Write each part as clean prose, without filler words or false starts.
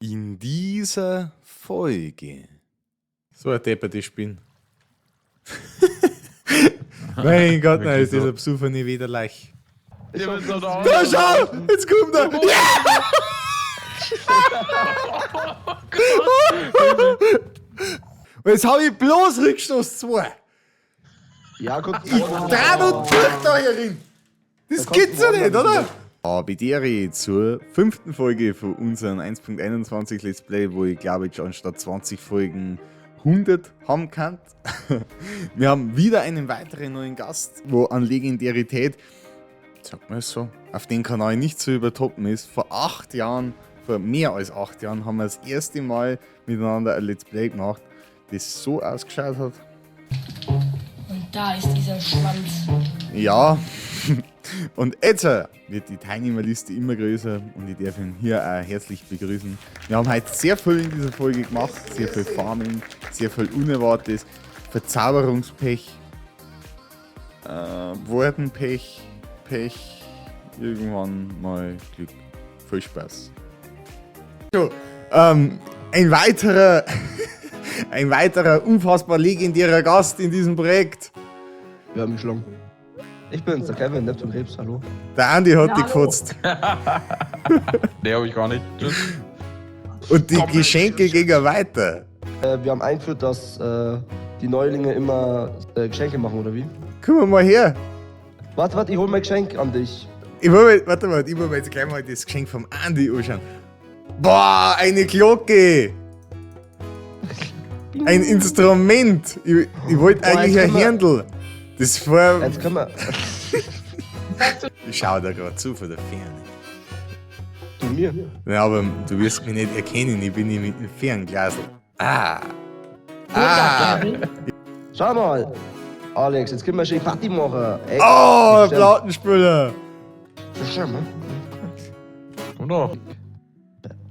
In dieser Folge. So ein depperte Spinn. Mein Gott, nein, ist dieser Besucher nie wieder leicht. Da schau! Jetzt kommt er! Ja! Und jetzt hab ich bloß Rückstoß 2. Ja, guck. Ich dreh noch durch da herin. Das gibt's ja nicht, oder? Habidere zur fünften Folge von unserem 1.21 Let's Play, wo ich glaube ich anstatt 20 Folgen 100 haben kann. Wir haben wieder einen weiteren neuen Gast, wo an Legendarität, sagt man es so, auf dem Kanal nicht zu übertoppen ist. Vor 8 Jahren, vor mehr als 8 Jahren, haben wir das erste Mal miteinander ein Let's Play gemacht, das so ausgeschaut hat. Und da ist dieser Schwanz. Ja, und jetzt wird die Teilnehmerliste immer größer und ich darf ihn hier auch herzlich begrüßen. Wir haben heute sehr viel in dieser Folge gemacht, sehr viel Farming, sehr viel Unerwartetes, Verzauberungspech, Wortenpech, Pech, irgendwann mal Glück. Viel Spaß. So, ein weiterer, ein weiterer unfassbar legendärer Gast in diesem Projekt. Wir haben geschlagen. Ich bin's, der Kevin, Neptun Krebs, hallo. Der Andi hat Ja, dich hallo. gefotzt. Nee, hab ich gar nicht. Tschüss. Und die Geschenke gehen weiter. Wir haben eingeführt, dass die Neulinge immer Geschenke machen, oder wie? Komm mal her. Warte, warte, ich hol mein Geschenk an dich. Ich will mir, warte mal, ich will mir jetzt gleich mal das Geschenk vom Andi anschauen. Boah, eine Glocke! Ein Instrument! Ich wollte Boah, eigentlich jetzt ein können wir- Händel. Das war. Jetzt können wir. Ich schau da gerade zu von der Ferne. Du mir. Ja, aber du wirst mich nicht erkennen, ich bin hier mit dem Fernglasl. Ah! Ah! Schau mal. Alex, jetzt können wir schön Party machen. Ey, Oh, stimmt. Plattenspieler! Schau mal. Komm doch.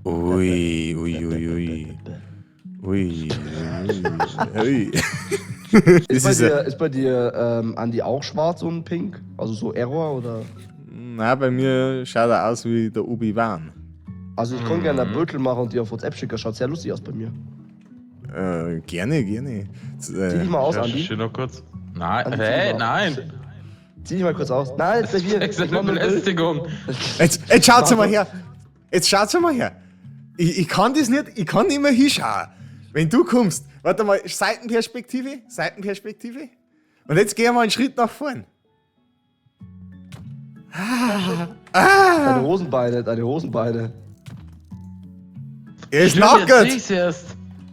Ui, ui, ui, ui. Ui, ui, ui. Ist Das bei ist dir, ist bei dir Andi auch schwarz und pink? Also so Error oder? Na, bei mir schaut er aus wie der Obi-Wan. Also ich kann gerne ein Beutel machen und dir auf WhatsApp schicken. Schaut sehr lustig aus bei mir. Gerne, gerne. Zieh dich mal aus, Andi. Recherchiere noch kurz. Nein, Andi, hey, zieh mal. nein. Zieh dich mal kurz aus. Nein, jetzt bei dir. Das ist Ich mach eine nur ein Bild. Belästigung. Jetzt schaut's mal her. Jetzt schaut's mal her. Ich kann das nicht, ich kann nicht mehr hinschauen. Wenn du kommst, warte mal, Seitenperspektive, Seitenperspektive. Und jetzt geh mal einen Schritt nach vorn. Deine Hosenbeine, deine Hosenbeine. Er ist Stimmt, jetzt nackert. seh ich's erst.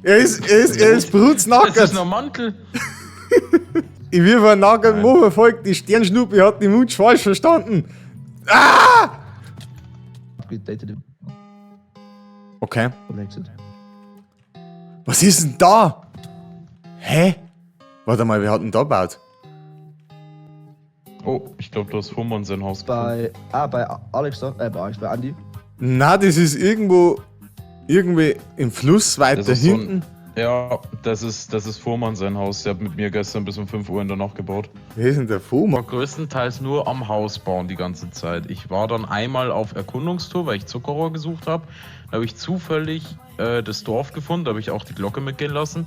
Er ist Das ist brutznackert. noch Mantel. Ich will von nackert Mo verfolgt. Die Sternschnuppe hat den Mund falsch verstanden. Abgedatet Okay. vom Exit. Was ist denn da? Hä? Warte mal, wer hat denn da gebaut? Oh, ich glaube, du hast Fuhrmann sein Haus gefunden. Bei Alex da, bei Alex, bei Andi. Na, das ist irgendwo irgendwie im Fluss weiter Das ist so ein- hinten. Ja, das ist Fuhrmann sein Haus. Der hat mit mir gestern bis um 5 Uhr in der Nacht gebaut. Wer ist denn der Ich Fuhrmann? war größtenteils nur am Haus bauen die ganze Zeit. Ich war dann einmal auf Erkundungstour, weil ich Zuckerrohr gesucht habe. Da habe ich zufällig das Dorf gefunden, da habe ich auch die Glocke mitgehen lassen.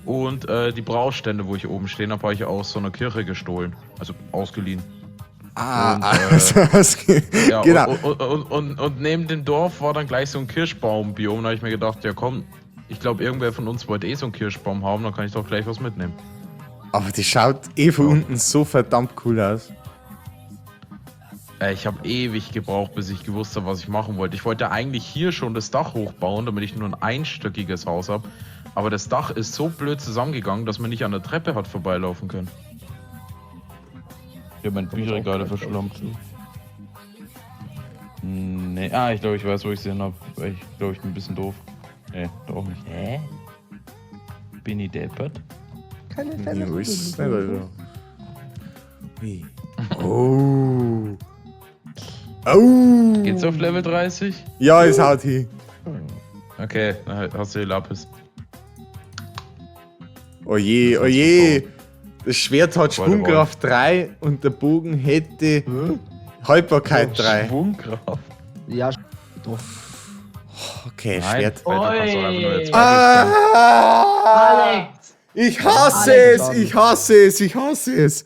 Und die Braustände, wo ich oben stehen habe, habe ich aus so einer Kirche gestohlen. Also ausgeliehen. Ah, Und, also, Ja, genau. Und neben dem Dorf war dann gleich so ein Kirschbaumbiom. Da habe ich mir gedacht, ja komm, ich glaube, irgendwer von uns wollte eh so einen Kirschbaum haben, dann kann ich doch gleich was mitnehmen. Aber die schaut eh von unten so verdammt cool aus. Ich habe ewig gebraucht, bis ich gewusst habe, was ich machen wollte. Ich wollte eigentlich hier schon das Dach hochbauen, damit ich nur ein einstöckiges Haus habe. Aber das Dach ist so blöd zusammengegangen, dass man nicht an der Treppe hat vorbeilaufen können. Ich habe mein Bücherregal verschlampt. Nee, ah, ich glaube, ich weiß, wo ich sie hin habe. Ich glaube, ich bin ein bisschen doof. Nee, doch nicht. Hä? Bin ich deppert? Keine Ich weiß es nicht, also. Wie? Oh. Oh. Geht's auf Level 30? Ja, es haut hin. Okay, dann hast du die Lapis. Oh je, oh je. Das Schwert hat Warte mal. Schwungkraft 3 und der Bogen hätte Hm? Haltbarkeit 3. Schwungkraft. Ja, doch. Okay, Nein, Schwert. weil du kannst doch einfach nur Oi. jetzt weiter Ah! Alex! Ich hasse Alex, es, ich hasse es, ich hasse es.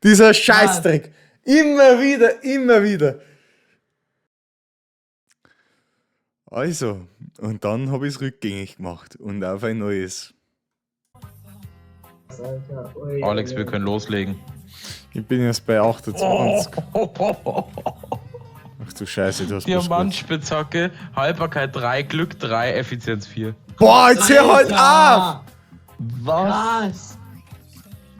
Dieser Scheißdreck. Immer wieder, immer wieder. Also, und dann habe ich es rückgängig gemacht und auf ein neues. Alter, ui, Alex, ui, wir können loslegen. Ich bin jetzt bei 28. Ach du Scheiße, du hast was gut. Diamantspitzhacke, Haltbarkeit 3, Glück 3, Effizienz 4. Boah, jetzt hör halt Alter! auf! Was? Krass!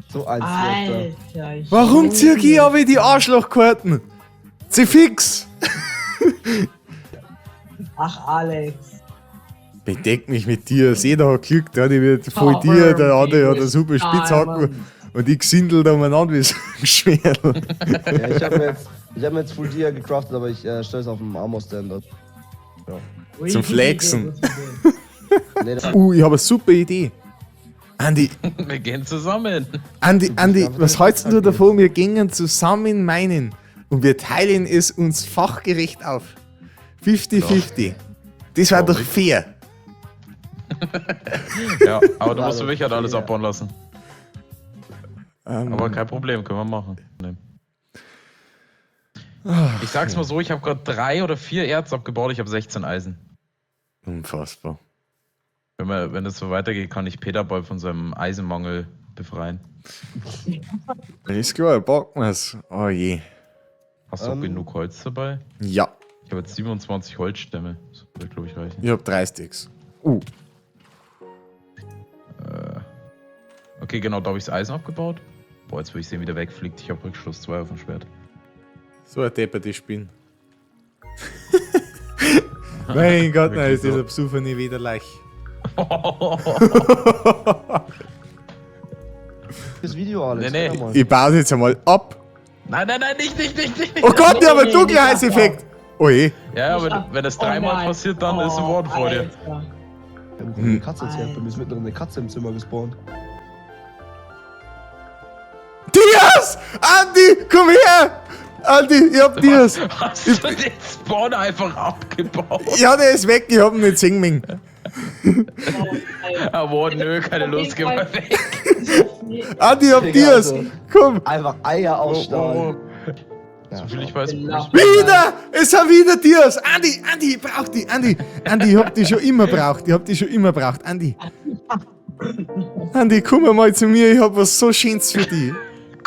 So ein Alter. Alter! ich Warum zieh ich schwöre. aber die Arschlochkarten? Zieh fix! Ach, Alex. Bedeck mich mit dir. Jeder hat Glück, der eine wird voll dir, der andere hat eine super Spitzhacken und ich gesindel da umeinander wie so ein Schwerl. Ja, ich habe mir jetzt, ich hab mir jetzt Full Dia gecraftet, aber ich stelle es auf dem Armor Standard. Ui, Zum gute Flexen. Idee, gute Idee. Nee, das Ich habe eine super Idee. Andi, Wir gehen zusammen. Andi, Andi, einfach was eine hältst du Spitzhacke. davon? Wir gingen zusammen meinen und wir teilen es uns fachgerecht auf. 50-50. Das war Warum doch nicht? fair. Ja, aber du musst mich halt alles abbauen lassen. Aber kein Problem, können wir machen. Nee. Ich sag's mal so, ich habe gerade 3 oder 4 Erz abgebaut, ich habe 16 Eisen. Unfassbar. Wenn das so weitergeht, kann ich Peter bald von seinem Eisenmangel befreien. Ist klar, packen wir's. Oh je. Hast du auch genug Holz dabei? Ja, Ich habe jetzt 27 Holzstämme. Das wird, glaube ich, reichen. ich hab 3 Sticks. Okay, genau, da habe ich das Eisen abgebaut. Boah, jetzt will ich sehen, wie der wegfliegt. Ich habe Rückschluss 2 auf dem Schwert. So ein depperte Spinn. Mein Gott, nein, ist Wirklich so. dieser Besucher nie wieder leicht. Das Video, Alex. Nee, nee. guck mal. Ich baue jetzt einmal ab. Nein, nein, nein, nicht, nicht, nicht, nicht. Oh Gott, ich habe einen Nee, nee, Dunkelheitseffekt. Oh je. Ja, aber wenn das Oh dreimal nein. passiert, dann ist ein Oh, Wort vor dir. Alter. Ja, wo kommt die Katze jetzt her? Bei mir ist mittendrin eine Katze im Zimmer gespawnt. Dias! Andi, komm her! Andi, ich hab Dias. Hast du den Spawn einfach abgebaut? Ja, der ist weg, ich hab ihn nicht sehen mögen. Aber nö, keine Lust, geh mal weg. Andi, ich hab Digga, Dias. also. Komm. Einfach Eier Oh, aus oh, Stahl. oh. Ja, So viel ich weiß. Genau. Wieder! Es sind wieder Dias! Andi, Andi, ich brauch die! Andi, Andi, ich hab die schon immer braucht. Ich hab die schon immer braucht. Andi. Andi, komm mal zu mir, ich hab was so Schönes für dich.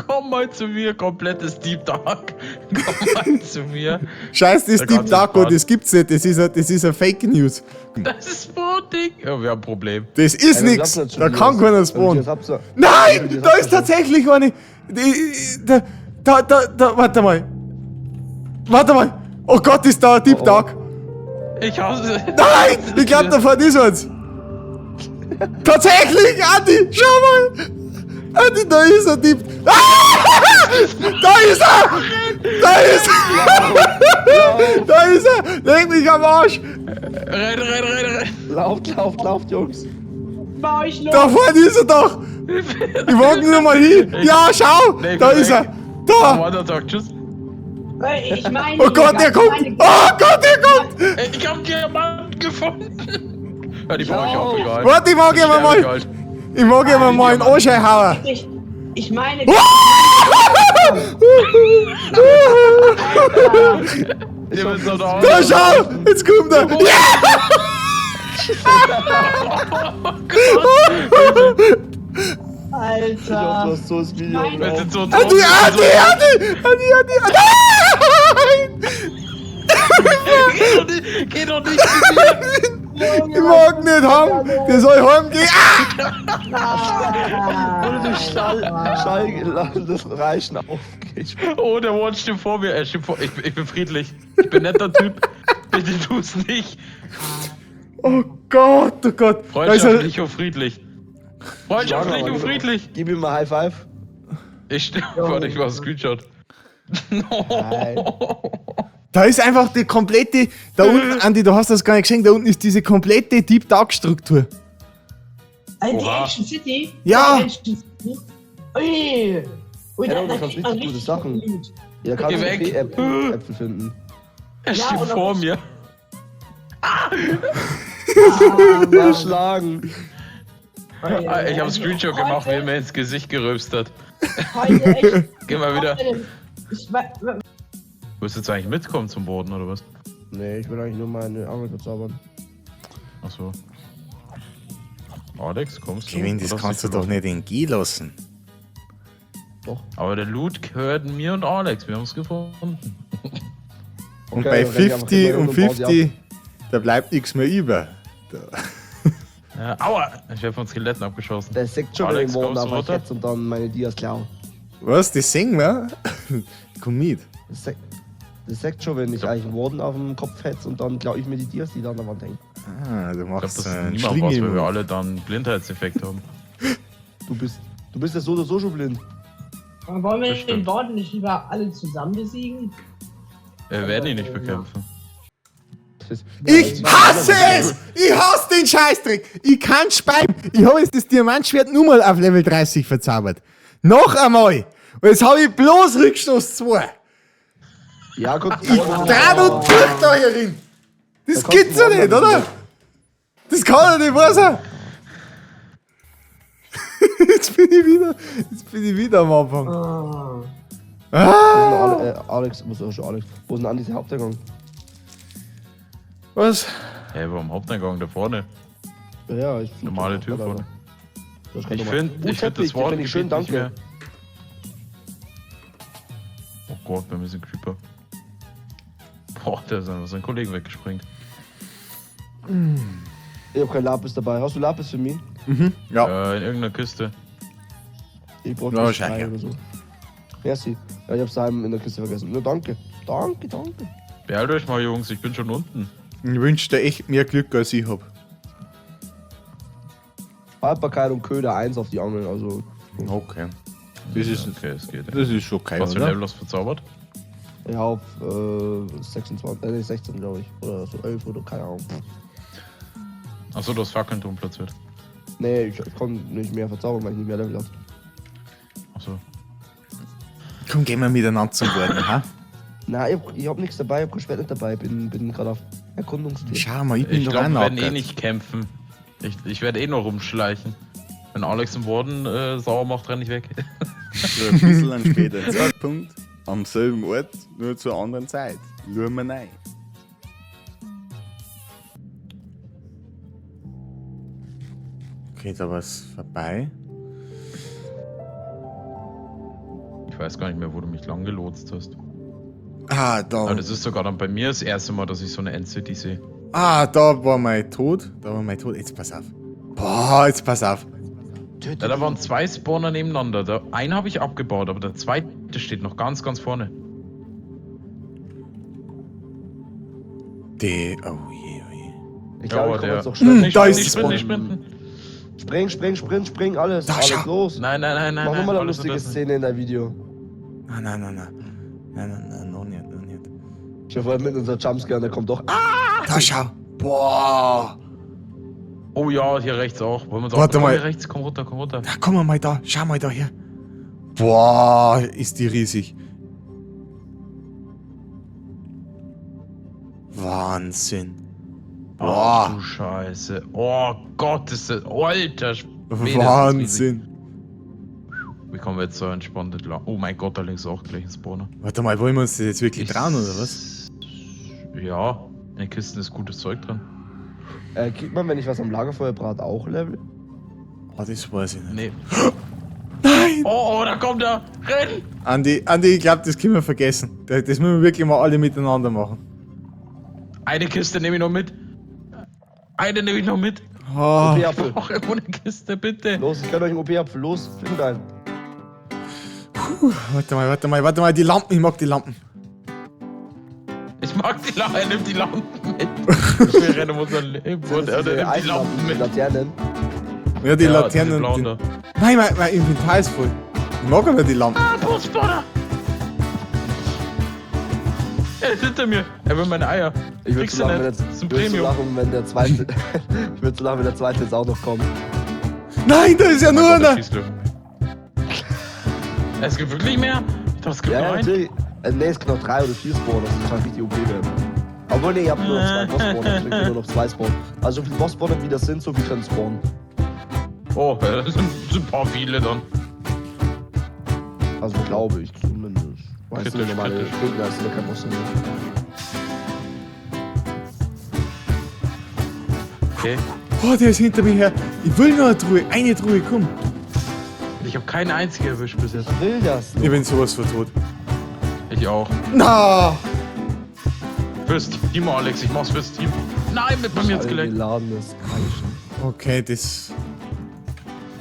Komm mal zu mir, komplettes Deep Dark. Komm mal zu mir. Scheiß, das Da Deep kannst du Dark, sparen. das gibt's nicht. Das ist eine Fake News. Das ist Spawning. Ja, wir haben ein Problem. Das ist Ey, wir nix. lassen jetzt schon Da Dias. kann keiner Wenn spawnen. Dias Nein! Dias Da ist schon. tatsächlich eine. Da, da, da, da, warte mal. Warte mal. Oh Gott, ist da ein Deep Oh, oh. Dark. Ich hasse. Nein! Ich glaube, da vorne ist eins. Tatsächlich, Andi, schau mal. Andi, da ist ein Deep. Ah! Da ist er! Da ist er! Da ist er! Leg mich am Arsch! Renn, renn, renn, renn. Lauft, lauft, lauft, Jungs. Bau ich los. Da vorne ist er doch! Ich wag nur mal hin! Ja, schau! Nee, ich Da bin ist er! weg. Da! Wonder Dog, tschüss. Ey, Ich meine, Oh Gott, der ich kommt! meine- Oh Gott, der kommt! Ey, Ich hab Diamanten gefunden. Ja, die brauche ich auch, egal. Warte, ich mag Ich ihn mal. sterbe Ich mag ihm mal einen Anschei hauen. Ich meine, Der wird so da. Da schau! Jetzt kommt er! Ja! Alter. Ich hoffe, du hast so das Video. Meine- Wir sind so tot. Andi, Andi, Andi! Andi, Andi, Andi! Nein! Geh doch nicht, geh doch nicht zu mir. Ich mag nicht haben! Der soll heimgehen! Ah! Ohne durch Schall, Schall, das Reichen aufgeht. Oh, der One steht vor mir. Er steht vor. Ich bin friedlich. Ich bin netter Typ. Bitte tu's nicht. Oh Gott, oh Gott! Da ist er. Freundschaftlich und friedlich. Freundschaftlich und friedlich. Gib ihm mal High Five. Ich warte, ich mach einen Screenshot. Nein. Da ist einfach die komplette. Da unten, Andi, du hast das gar nicht gesehen, da unten ist diese komplette Deep Dark Struktur. Die Oha. Action City? Ja. Die Action City. Ui. Ui, Ja, da, du da kannst kriegt man richtig gute richtig Sachen. Loot. Ja, kannst Geh du weg. Äpfel, Äpfel finden. Er Ja, steht und vor auch- mir. Erschlagen. Ah, ich habe einen Screenshot gemacht, wie er mir ins Gesicht gerülpst hat. Heute echt. Geh mal wieder. Ich, Willst du jetzt eigentlich mitkommen zum Boden oder was? Nee, ich will eigentlich nur meine Angel verzaubern. Achso. Alex, kommst du? Kevin, das Oder kannst du hast doch nicht entgehen lassen. Doch. Aber der Loot gehört mir und Alex, wir haben es gefunden. Und Okay, bei dann renn ich einfach 50 immer und rund und baue sie 50, da bleibt nichts mehr über. Da. Ja, aua! Ich werde von Skeletten abgeschossen. Der sagt schon, Alex, wenn ich kommst du einfach runter? jetzt und dann meine Dias klauen. Was, das singen wir? Komm mit. Das sagt schon, wenn ich eigentlich einen Warden auf dem Kopf hetze und dann klaue ich mir die Dias, die da an der Wand hängen. Ah, du Ich glaube, machst das ist einen niemand was, weil wir Schlingel. alle dann Blindheitseffekt haben. Du bist ja so oder so schon blind. Aber wollen wir Das den stimmt. Warden nicht lieber alle zusammen besiegen? Wir werden ihn nicht bekämpfen. Ich hasse es! Ich hasse den Scheißdreck! Ich kann speiben! Ich habe jetzt das Diamantschwert nur mal auf Level 30 verzaubert. Noch einmal! Und jetzt habe ich bloß Rückstoß 2. Ja, gut. Ich dreh nur durch da herin! Das Da gibt's ja kommt nicht, oder? Das kann doch nicht wahr sein! Jetzt bin ich wieder am Anfang. Oh. Ah! Alex, wo ist auch schon Alex? Wo ist denn Andi der Haupteingang? Was? Hey, warum Haupteingang da vorne? Ja, ich. Normale Tür vorne. Das kann Ich normal. finde Oh, ich find Teppich, das den Wort find ich schön, nicht danke. mehr. Oh Gott, bei mir ist ein Creeper. Boah, der ist einfach seinen Kollegen weggesprengt. Ich hab kein Lapis dabei. Hast du Lapis für mich? Ja. In irgendeiner Kiste. Ich brauch Ja, ja, wahrscheinlich, drei oder so. Merci. Ja, ich hab's daheim in der Kiste vergessen. Nur danke. Danke, danke. Beeilt euch mal, Jungs, ich bin schon unten. Ich wünsche dir echt mehr Glück, als ich hab. Haltbarkeit und Köder 1 auf die Angeln, also. Okay. Das ist, Okay, es geht. das ist schon okay, Was für ein oder? Level hast du verzaubert? Ja, auf 26, nee, 16, glaube ich. Oder so 11 oder keine Ahnung. Achso, du hast Fackeln drum platziert. Nee, ich konnte nicht mehr verzaubern, weil ich nicht mehr Level hatte. Achso. Komm, gehen wir miteinander zum Warden, ha? Nein, ich hab nichts dabei, ich hab kein Schwert nicht dabei. Bin gerade auf Erkundungstour. Schau mal, ich bin Ich doch glaube, auch wir werden eh nackert. nicht kämpfen. Ich werde eh nur rumschleichen. Wenn Alex im Warden sauer macht, renne ich weg. So ein bisschen an späteren Zeitpunkt, am selben Ort, nur zur anderen Zeit. Schauen wir rein. Okay, da war's vorbei. Ich weiß gar nicht mehr, wo du mich lang gelotst hast. Ah, da. Aber das ist sogar dann bei mir das erste Mal, dass ich so eine End-City sehe. Ah, da war mein Tod. Da war mein Tod. Jetzt pass auf. Boah, jetzt pass auf. Ja, da waren zwei Spawner nebeneinander. Da, einen habe ich abgebaut, aber der zweite steht noch ganz, ganz vorne. Die. Oh je, oh je. Ich glaube, Ja, ich komme der- jetzt noch schnell. Nicht Da sprinten, ist nicht das sprinten, nicht sprinten. Spring, spring, spring, spring, alles. Da, alles schau. los. Nein, nein, nein, nein. Mach nein, nochmal eine alles lustige unterlassen. Szene in dein Video. Nein, nein, nein, nein. Nein, nein, nein, noch nicht, noch nicht. Ich hab vorhin mit unserer Jumpscare und der kommt doch. Ah! Da schau. Boah. Oh ja, hier rechts auch. Wollen wir uns Warte auch mal. Komm, hier rechts, komm runter, komm runter. Da komm mal da. Schau mal da her. Boah, ist die riesig. Wahnsinn. Ach Boah. du Scheiße. Oh Gott, ist das. Alter Schwede, ist das riesig. Wahnsinn. Wie kommen wir jetzt so entspannt entlang? Oh mein Gott, da links ist auch gleich ein Spawner. Warte mal, wollen wir uns das jetzt wirklich trauen, oder was? Ja, in den Kisten ist gutes Zeug drin. Kriegt man, wenn ich was am Lagerfeuer brate, auch Level? Oh, das weiß ich nicht. Nee. Nein! Oh, oh, da kommt er! Renn! Andi, Andi, ich glaube, das können wir vergessen. Das müssen wir wirklich mal alle miteinander machen. Eine Kiste nehme ich noch mit. Eine nehme ich noch mit. Oh. OP-Apfel. Ich brauche irgendwo eine Kiste, bitte. Los, ich gönn euch einen OP-Apfel. Los, findet einen. Warte mal, warte mal, warte mal, die Lampen, ich mag die Lampen. Ich mag die Lampen, er nimmt die Lampen mit. Wir rennen um unser Leben und er Diese nimmt die Lampen Eisenlampen, die mit. Laternen. Ja, die Ja, Laternen. diese blauen Die... da. Nein, mein Inventar ist voll. Ich mag aber die Lampen. Ah, Postspawner! Er ist hinter mir. Er will meine Eier. Ich würde Kriegst so du lachen, wenn nicht. der, Das ist ein ich würd so Premium. lachen, wenn der zweite. Ich würde so lachen, wenn der zweite jetzt auch noch kommt. Nein, da ist ja nur Oh mein Gott, der einer. schießt nur. Es gibt wirklich mehr? Ich dachte, es gibt Ja, nur ja, einen. natürlich. Nee, es gibt noch 3 oder 4 Spawner. Das kann richtig OP werden. Obwohl, nee, ihr habt nur noch 2 Boss-Spawner. Deswegen können nur noch 2 spawnen. Also so viele Boss-Spawner wie das sind, so viel können spawnen. Oh, das sind ein paar viele dann. Also glaube ich zumindest. Weißt du, Kritisch, normale kritisch. Gegner sind ja kein Boss mehr. Okay. Oh, der ist hinter mir her. Ich will noch eine Truhe. Eine Truhe, komm. Ich habe keine einzige erwischt bis jetzt. Ich will das Ich bin sowas von tot. Ich auch. Na! Fürs Team, Alex. Ich mach's fürs Team. Nein, mit bei mir jetzt geleckt. Geladenes Kreischen. Okay, das.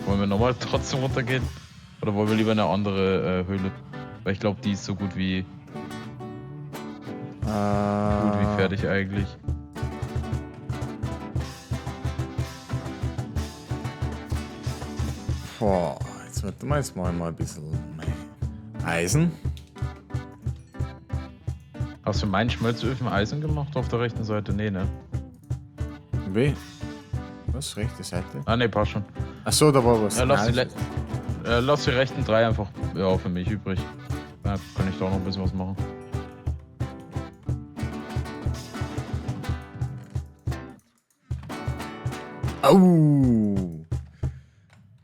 Wollen wir nochmal trotzdem runtergehen? Oder wollen wir lieber eine andere Höhle? Weil ich glaube, die ist so gut wie fertig eigentlich. Boah, jetzt warte mal, jetzt mach ich mal ein bisschen Eisen. Hast du meinen Schmelzöfen Eisen gemacht auf der rechten Seite? Nee, ne? Wie? Was? Rechte Seite? Ah, ne, passt schon. Achso, da war was. Ja, lass, Nein, lass die rechten 3 einfach ja, für mich übrig. Da kann ich doch noch ein bisschen was machen. Au!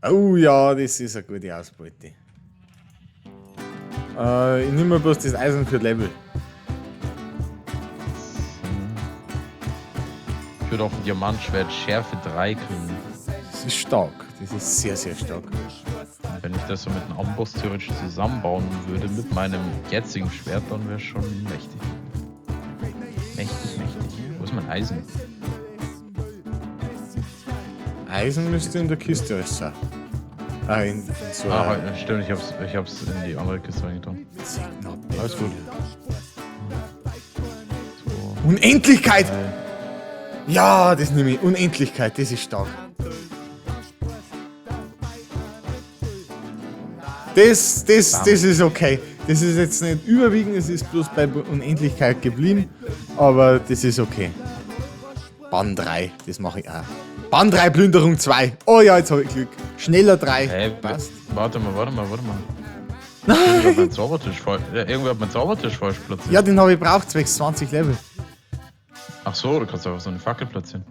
Oh ja, das ist eine gute Ausbeute. Ich nehme mir bloß das Eisen für Level. Ich würde auch ein Diamantschwert Schärfe 3 kriegen. Das ist stark. Das ist sehr, sehr stark. Wenn ich das so mit einem Amboss theoretisch zusammenbauen würde mit meinem jetzigen Schwert, dann wäre es schon mächtig. Mächtig, mächtig. Wo ist mein Eisen? Eisen müsste in der Kiste alles sein. Ah, in so Ah, einer halt, stimmt, ich hab's in die andere Kiste reingetan. Alles gut. So, Unendlichkeit! drei. Ja, das nehme ich. Unendlichkeit, das ist stark. Das ist okay. Das ist jetzt nicht überwiegend, es ist bloß bei Unendlichkeit geblieben, aber das ist okay. Bann 3, das mache ich auch. Bann 3, Plünderung 2. Oh ja, jetzt habe ich Glück. Schneller 3. Hey, passt. Warte mal, warte mal, warte mal. Nein! Irgendwer hat meinen Zaubertisch falsch, irgendwer hat meinen Zaubertisch falsch platziert. Ja, den habe ich braucht, zwecks 20 Level. Ach so, du kannst einfach so eine Fackel platzieren.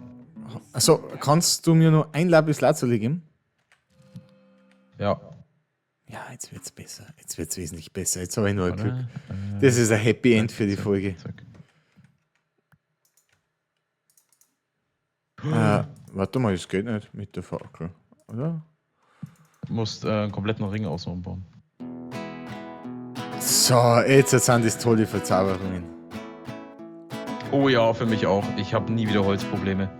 Also, kannst du mir nur ein Lapis Lazuli geben? Ja. Ja, jetzt wird's besser. Jetzt wird's wesentlich besser. Jetzt habe ich nur Glück. Das ist ein Happy End für die Folge. Zack. Warte mal, das geht nicht mit der Fackel, oder? Du musst einen kompletten Ring außen bauen. So, jetzt sind das tolle Verzauberungen. Oh ja, für mich auch. Ich habe nie wieder Holzprobleme.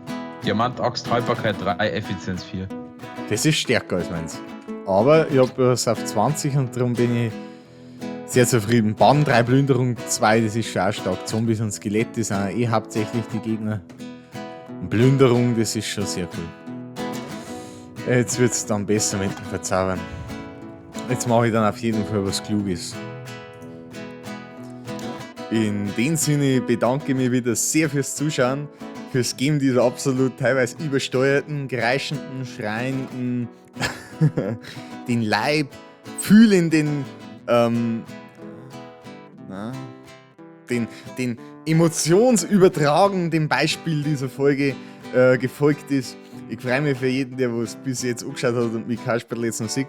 Diamant-Axt, Haltbarkeit 3, Effizienz 4. Das ist stärker als meins. Aber ich habe es auf 20 und darum bin ich sehr zufrieden. Bann 3, Plünderung 2, das ist schon auch stark. Zombies und Skelette sind eh hauptsächlich die Gegner. Und Plünderung, das ist schon sehr cool. Jetzt wird es dann besser mit dem Verzaubern. Jetzt mache ich dann auf jeden Fall was Kluges. In dem Sinne bedanke ich mich wieder sehr fürs Zuschauen, fürs Geben dieser absolut teilweise übersteuerten, kreischenden, schreienden, den Leib fühlenden, den emotionsübertragenden Beispiel dieser Folge gefolgt ist. Ich freue mich für jeden, der es bis jetzt angeschaut hat und mich Kasperl jetzt noch sieht.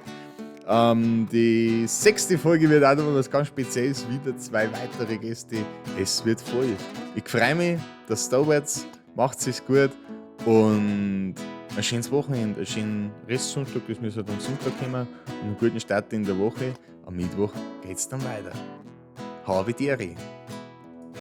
Die 6. Folge wird auch noch was ganz Spezielles, wieder 2 weitere Gäste. Es wird voll. Ich freue mich, dass ihr da seid. Macht's es gut und ein schönes Wochenende, einen schönen Restsonntag, das müssen wir am Sonntag kommen und einen guten Start in der Woche. Am Mittwoch geht's dann weiter. Habe die Ehre.